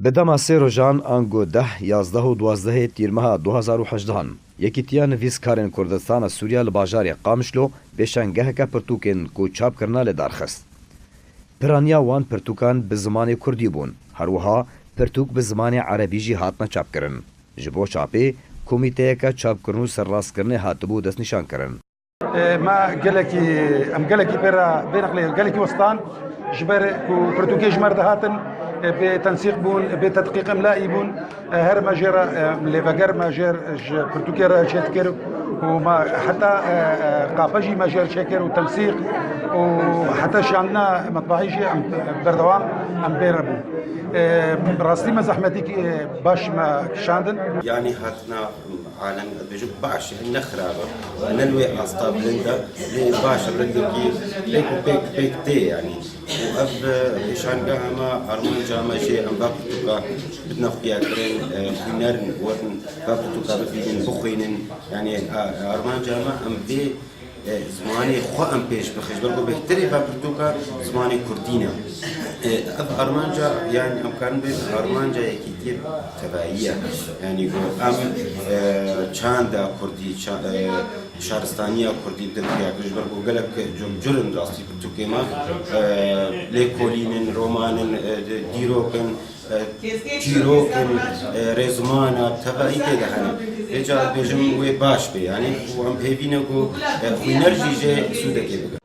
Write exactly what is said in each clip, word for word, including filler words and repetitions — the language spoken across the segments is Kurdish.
Bi dema sê rojan ango deh, yazdeh û duwazdehê tîrmeha du hazar û hejdehan, Yekîtiya Nivîskarên Kurdistana Sûriya li bajarê Qamişlo pêşangeheke pirtûkên ku çap kirina li dar xist. Piraniya wan pirtûkan bi zimanê kurdî bûn, her wiha pirtûk bi zimanê erebî jî hatine çapkirin. Ji bo çapê, komîteyeke çapkirin û serrastkirinê hatibû destnîşankirin. E, me gelekî, em gelekî pê re bê neqlê, gelekî westan, ji ber ku pirtûkê ji me re dihatin, e, bê tensîq bûn, bê tedqîq emlaî bûn. E, her me jê re, e, lêveger me jê re ji pirtûkê re çêdikir û me heta, e, e, qape jî me jê re çêkir û tensîq û heta şandina metbahî jî em berdewam em bê re bûn. E, bi rastî me zehmetî, e, baş me kişandin. Yanî hatina alem, ez bêjim baş e, ne xirab e. Ne li wê asta bilind e, lê baş e, rengekî pêk û pêk, pêk tê yanî. Û ev, e, pêşangeha me, armanca me jê em va pirtûka bidine xuyakirin, e, xwîner werin, va pirtûka bibînin, bixwînin. Yanî, a, armanca me em vê, e, zimanê xwe em pêş bixin. Ji ber ku bêhtirê va pirtûka zimanê kurdî ne. E, ev armanca, yanî em karin bê armanca yekîtiyê tevayî ye. Yanî ku em, e, çanda kurdî, ça-, e, şaristaniya kurdî bi din xuya kir, ji ber ku gelek cur cur in rastî pirtûkê me, e, lêkolîn in, roman in, e, di-, dîrok in, e, çîrok in, e, rêzimana, tevayî tê de hene. Vêca ez bêjim wê baş be, yanî û em hêvî ne ku, e, xwîner jî jê sûdekê bigre.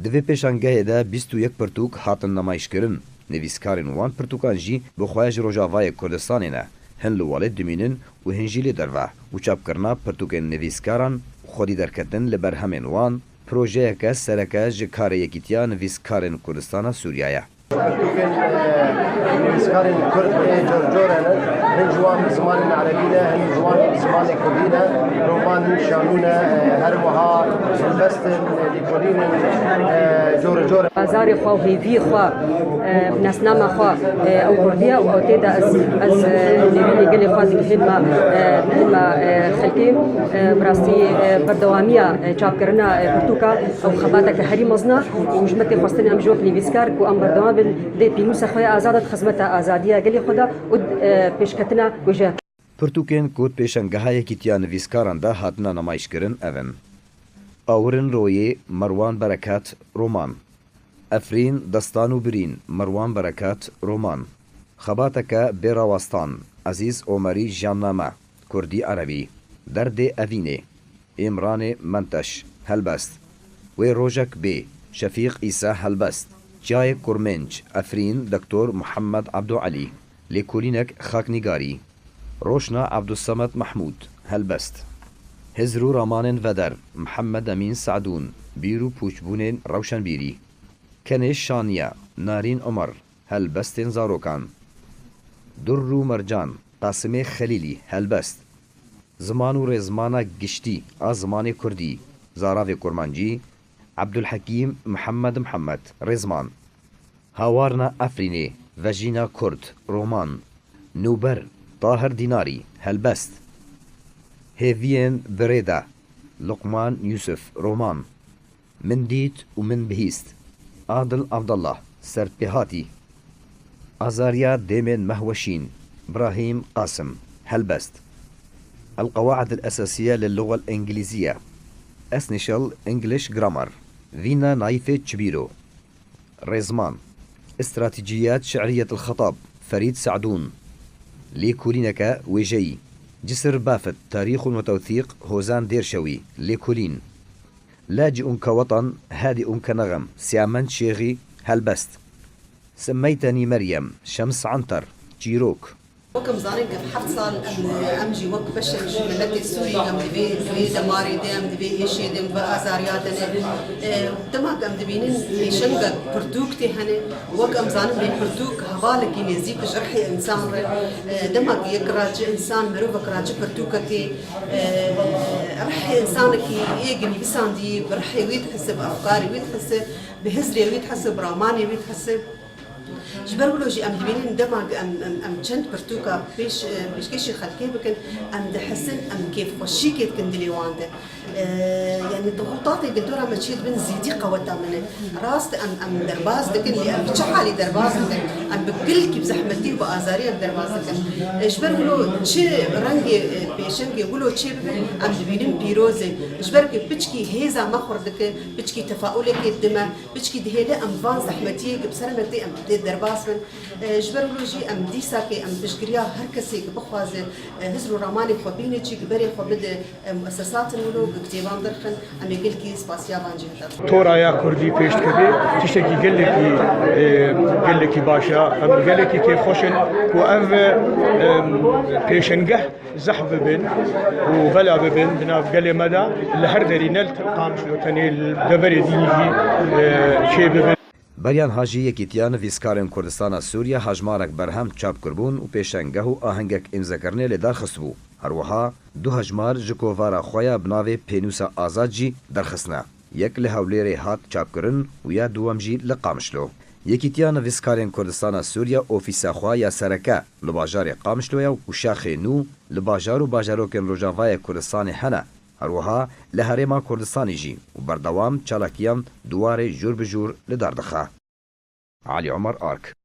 Di vê pêşangehê de bîst û yek pirtûk hatin nemayîşkirin. Nivîskarên wan pirtûkan jî bi xwe ji Rojavayê Kurdistanê ne. Hin li Walê dimînin û hin jî li derve û çapkirina pirtûkên nivîskaran xwedî derketin li berhemên wan, projeyeke sereke ji karê Yekîtiya Nivîskarên Kurdistana Sûriya ye. Pirtûkên, e, nivîskarên Kurd ê cor cor hene. Hin ji wan bi zimanên erebî ne, hin ji wan bi zimanê kurdî ne. Roman in, şanû ne, e, her wiha helbest in, lêkolîn in, e, cor cor. Bazarê xwe û hêviyê xwe, e, nasnama xwe, e, ew kurdî ye û ew tê de ez, ez, e, nêrînê gelê xwe digihînim, e, digihînim, e, xelkê, e, bi rastî, e, berdewamiya, e, çapkirina, e, pirtûka ew xebateke herî mezin e û ji me tê xwestin em ji wek nivîskar ku em berdewam bin dê pînûsa xwe ya azad di xizmeta azadiya gelê xwe de û, e, pêşketina wêje. Pirtûkên ku di pêşangeha Yekîtiya Nivîskaran de hatine nemayîşkirin ev in: Awirên Royê, Merwan Berekat, roman. Efrîn, Destan û Birîn, Merwan Berekat, roman. Xebateke bê rawastan, Ezîz Omerî, Jiyanname, kurdî erebî. Derdê Evînê, Îmranê Menteş, helbest. Wê rojek bê, Şefîq Îsa, helbest. Çiyayê Kurmênc, Efrîn, Doktor Muhammed Ebdo Elî, lêkolînek xaknîgarî. Roşna Ebdulsemed Mehmûd, helbest. Hizr û ramanên veder, Mihemed Emîn Sadûn, bîr û pûçbûnên rewşenbîrî. Kenê Şaniya, Narîn Omer, helbestên zarokan. Durr û Mercan, Qasimê Xelîlî, helbest. Ziman û rêzimana giştî a zimanê kurdî, zaravê kurmancî, Ebdulhekîm Mihemed Mihemed, rêziman. Hawarna Efrînê, Vejîna Kurd, roman. Nûber, Tahir Dînarî, helbest. Hêviyên Birêde, Luqman Yûsif, roman. Min dît û min bihîst, Adil Abdallah, serpêhatî. Azariya dêmên Mehweşîn, Brahîm Qasim, helbest. El Qewaid el Esasiye lil Luga el Engiliziye, Essential English Grammar, Vîna Naîfê Çibîro, rêzman. Îstratîciyat Şi'riyet el Xetab, Ferîd Sadûn, lêkolîneke wêjeyî. Cisir Bafit, Tarîxun ve Tewthîq, Hozan Dêrşewî, lêkolîn. Lacî Unke Wetan, Hadî Unke Nexem, Siyamend Şêxî, helbest. Simeytenî Meryem, Şems Anter, çîrok. Wek em zanin, gef heft sal em, em jî wek beşek ji miletê Sûrî em di vê, di vê demarê de, em di vê êşê de, em bi azariya de ne. E, dema ku em dibînin pêşengek pirtûk tê hene, wek em zanin vê pirtûk hevalekî nêzîk ji rihê însan re, e, dema ku yek ra çi însan, mirovek ra çi pirtûkekê, e, rihê însanekî ê gi nivîsandî, bi rihê wî dihise, bi efkarê wî dihise, bi hizrê wî dihise, bi ramanê wî dihise. Ji ber wilo jî em dibînin dema ku em, em, em çend pirtûka pêş, e, pêşkêşî xelkê bikin, em dihisin, em kêfxweşîkê dikin dilê wan de. E, yanî dixûtatê gundora me çê dibin zêdî qeweta min e. Rast em, em derbas dikin, lê em bi çi halî derbas dikin? Em bi kilkî bi zehmetî û bi azarî em derbas dikin. E, ji ber wilo çi rengê, e, pêşengê wilo çê bibe, em dibînin pîroz e. Ji ber ku piçkî hêza me xurt dike, piçkî tefaulekê dime, piçkî dihêle em van zehmetiyê ku bi ser me tê em tê derbas bin. E, ji ber wilo jî em dîsakê em piştgiriya her kesê ku bixwaze, e, hizr û ramanê xwe bîne çî ku berê xwe bide, e, muesesatên wilo ku kitêban derxin, em ê gelkî spasiya van ciheta. Toraya Kurdî pêş dikeve, tiştekî gelekî, e, gelekî baş e. Em gelekî kêfxweş in ku ev, e, em, pêşengeh zehf bibin û bela bibin di nav gelê me de, li her derî ne li Qamişlo tenê, li deverê din jî, e, çê bibin. Beryan Hacî, Yekîtiya Nivîskarên Kurdistana Sûriye hejmarek berhem çap kiribûn û pêşengeh û ahengek îmzekirinê lê derxistibû. Her wiha du hejmar ji kovara xwe ya bi navê Pênûsa Azad jî derxistine. Yek li Hewlêrê hat çapkirin û ya duwem jî li Qamişlo. Yekîtiya Nivîskarên Kurdistana Sûriye ofîsa xwe ya sereke li bajarê Qamişloye û şaxê nû li bajar û bajarokên Rojavayê Kurdistanê hene. Her wiha li Herêma Kurdistanê jî û berdewam çalakiyan di warê jûr bi jûr li dar dixe. Elî Omer Ark.